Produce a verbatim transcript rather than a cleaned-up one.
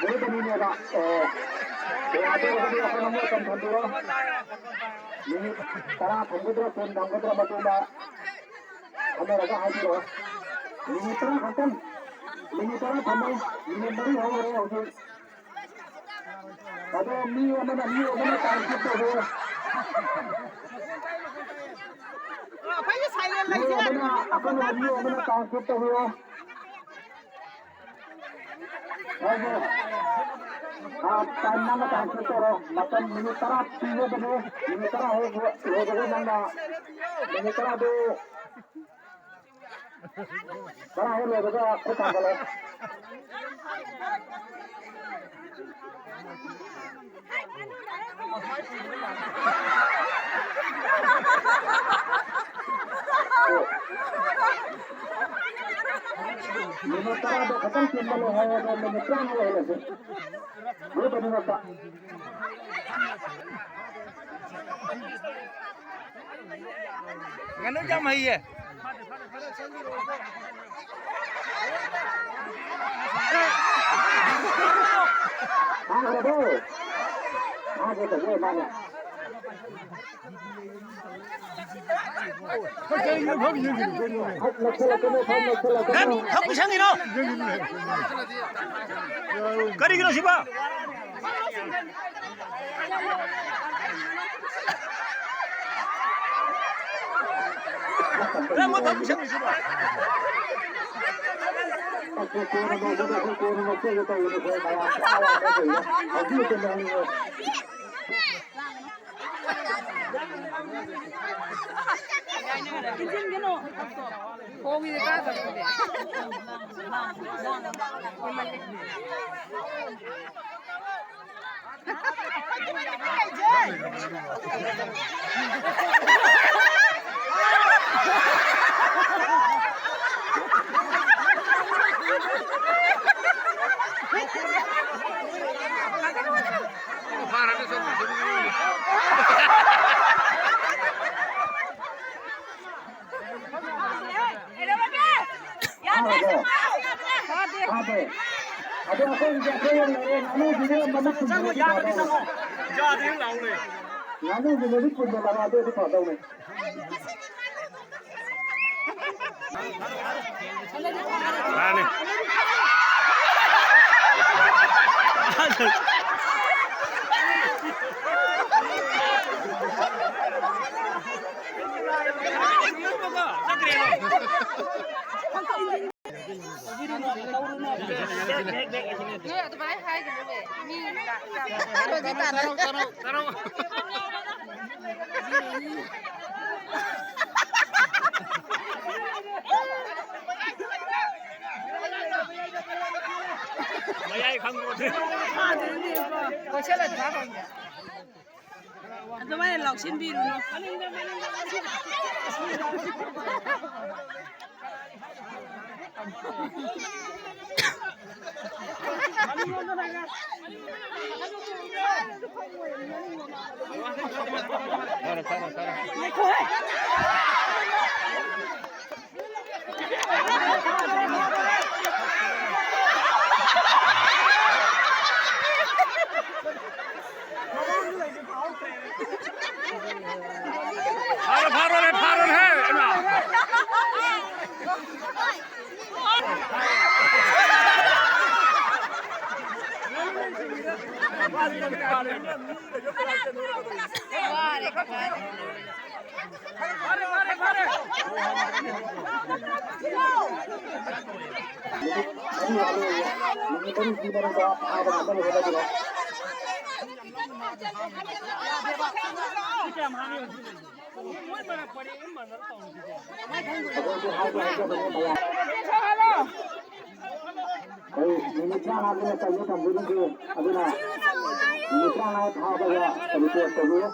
ꯂꯣꯏꯕꯅꯤꯅꯦꯕ꯫ ꯑꯣ, ꯌꯥꯗ꯭ꯔꯒꯗꯤ ꯑꯩꯈꯣꯏꯅ ꯃꯣꯏ ꯃꯇꯝ ꯊꯝꯕꯤꯔꯣ꯫ ꯃꯤꯅꯤꯠ ꯇꯔꯥ ꯊꯝꯒꯗ꯭ꯔꯥ, ꯀꯨꯟ ꯊꯝꯒꯗ꯭ꯔꯥ, ꯃꯇꯨꯡꯗ ꯈꯟꯅꯔꯒ ꯍꯥꯏꯕꯤꯔꯛꯑꯣ꯫ ꯃꯤꯅꯤꯠ ꯇꯔꯥ ꯈꯛꯇꯪ, ꯃꯤꯅꯤꯠ ꯇꯔꯥ ꯊꯝꯃꯣ꯫ ꯃꯤꯅꯤꯠ ꯃꯔꯤ ꯍꯧꯈꯔꯦ ꯍꯧꯖꯤꯛ꯫ ꯑꯗꯣ ꯃꯤ ꯑꯃꯅ, ꯃꯤ ꯑꯃꯅ ꯇꯥꯡ ꯀꯨꯟ ꯇꯧꯕꯤꯌꯣ꯫ ꯃꯤ ꯑꯃꯅ, ꯑꯀꯟꯕ ꯃꯤ ꯑꯃꯅ ꯇꯥꯡ ꯀꯨꯟ ꯇꯧꯕꯤꯌꯣ꯫ ꯍꯣꯏ, ꯍꯣꯏ꯫ ꯑꯥ, ꯇꯥꯏꯝ ꯅꯪꯅ ꯇꯥꯡ ꯀꯨꯟ ꯇꯧꯔꯣ꯫ ꯃꯇꯝ ꯃꯤꯅꯤꯠ ꯇꯔꯥ ꯄꯤꯒꯗꯕꯅꯤ꯫ ꯃꯤꯅꯤꯠ ꯇꯔꯥ ꯍꯦꯛ ꯂꯣꯏꯕꯒ ꯅꯪꯅ ꯃꯤꯅꯤꯠ ꯇꯔꯥꯗꯨ ꯇꯔꯥ ꯍꯦꯛ ꯂꯣꯏꯕꯒ ꯈꯨꯠ ꯊꯥꯡꯒꯠꯂꯣ꯫ ꯃꯤꯅꯤꯠ ꯇꯔꯥꯗꯣ ꯈꯛꯇꯪ ꯇꯤꯟꯕ ꯂꯣꯏꯍꯧꯔꯒ ꯃꯤꯅꯤꯠ ꯇꯔꯥꯃꯉꯥ ꯂꯣꯏꯍꯜꯂꯁꯤ꯫ ꯒ꯭ꯔꯨꯞ ꯑꯅꯤꯃꯛꯇ꯫ ꯉꯥꯅꯨ ꯌꯥꯝ ꯍꯩꯌꯦ꯫ ꯐꯥꯈ꯭ꯔꯕꯣ? ꯐꯥꯒꯦ ꯇꯧꯕ ꯑꯣꯏ ꯃꯥꯜꯂꯦ꯫ ꯐꯛ ꯅꯛꯁꯜꯂꯛꯀꯅꯨ, ꯐꯛ ꯅꯛꯁꯜꯂꯛꯀꯅꯨ꯫ ꯅꯪ ꯐꯛ ꯄꯨꯁꯟꯈꯤꯅꯣ꯫ ꯀꯔꯤꯒꯤꯅꯣ ꯁꯤꯕꯣ? ꯅꯪ ꯃꯣꯏ ꯐꯛ ꯄꯨꯁꯟꯈꯤꯁꯤꯕꯣ? ꯑꯩꯈꯣꯏ ꯀꯣꯟꯅ ꯅꯣꯡꯃꯗ ꯑꯩꯈꯣꯏ ꯀꯣꯟꯅ ꯅꯣꯛꯆꯒꯦ ꯇꯧꯕꯅꯤ, ꯑꯩꯈꯣꯏ ꯃꯌꯥꯝ ꯆꯥ ꯂꯥꯡꯅ ꯇꯧꯔꯤꯅ ꯍꯧꯖꯤꯛ ꯍꯦꯛꯇ ꯅꯣꯛꯅꯤꯡꯉꯦ꯫ ꯏꯟꯁꯤꯟꯒꯅꯨ꯫ ꯈꯣꯡꯁꯤꯗꯤ ꯀꯥꯗꯕ ꯈꯪꯗꯦ꯫ ꯐꯥꯗꯦ꯫ ꯑꯗꯣ ꯑꯩꯈꯣꯏꯒꯤꯗꯤ ꯑꯩꯈꯣꯏ ꯑꯣꯏꯅ ꯂꯩꯔꯦ꯫ ꯉꯥꯅꯨꯁꯤꯗꯤ ꯃꯃꯤꯠ ꯄꯨꯟꯕꯗꯤ ꯐꯗꯧꯅꯦ꯫ ꯌꯥꯗꯦ ꯂꯥꯎꯂꯦ꯫ ꯉꯥꯅꯨꯁꯤ ꯃꯃꯤꯠ ꯄꯨꯟꯕ ꯂꯥꯛꯑꯗꯤ ꯑꯗꯨ ꯐꯗꯧꯅꯦ꯫ ꯃꯥꯅꯤ꯫ ꯅꯣꯏ ꯑꯗꯨꯃꯥꯏꯅ ꯍꯥꯏꯒꯅꯨꯅꯦ꯫ ꯃꯤ ꯂꯥꯛ-, ꯌꯥꯝ-, ꯇꯔꯥꯎ, ꯇꯔꯥꯎ, ꯇꯔꯥꯎ꯫ ꯃꯌꯥꯏ ꯈꯪꯄꯣꯠꯇꯦ꯫ ꯀꯣꯏꯁꯜꯂꯗꯤ ꯐꯥ ꯐꯪꯗꯦ꯫ ꯑꯗꯨꯃꯥꯏꯅ ꯂꯧꯁꯤꯟꯕꯤꯔꯨꯅꯨ꯫ ꯐꯔꯦ, ꯐꯔꯦ, ꯐꯔꯦ꯫ ꯐꯥꯔꯣ, ꯐꯥꯔꯣꯅꯦ, ꯐꯥꯔꯣꯅꯦ, ꯏꯃꯥ꯫ ꯋꯥꯔꯦ, ꯋꯥꯔꯦ꯫ ꯑꯩꯈꯣꯏ ꯃꯤꯅꯤꯠ ꯇꯔꯥꯃꯉꯥꯒꯤ ꯃꯇꯝꯗ ꯊꯝꯖꯔꯤꯁꯦ, ꯑꯗꯨꯅ ꯃꯤꯅꯤꯠ ꯇꯔꯥꯃꯉꯥ ꯐꯥꯕꯒ report ꯇꯧꯕꯤꯌꯨ꯫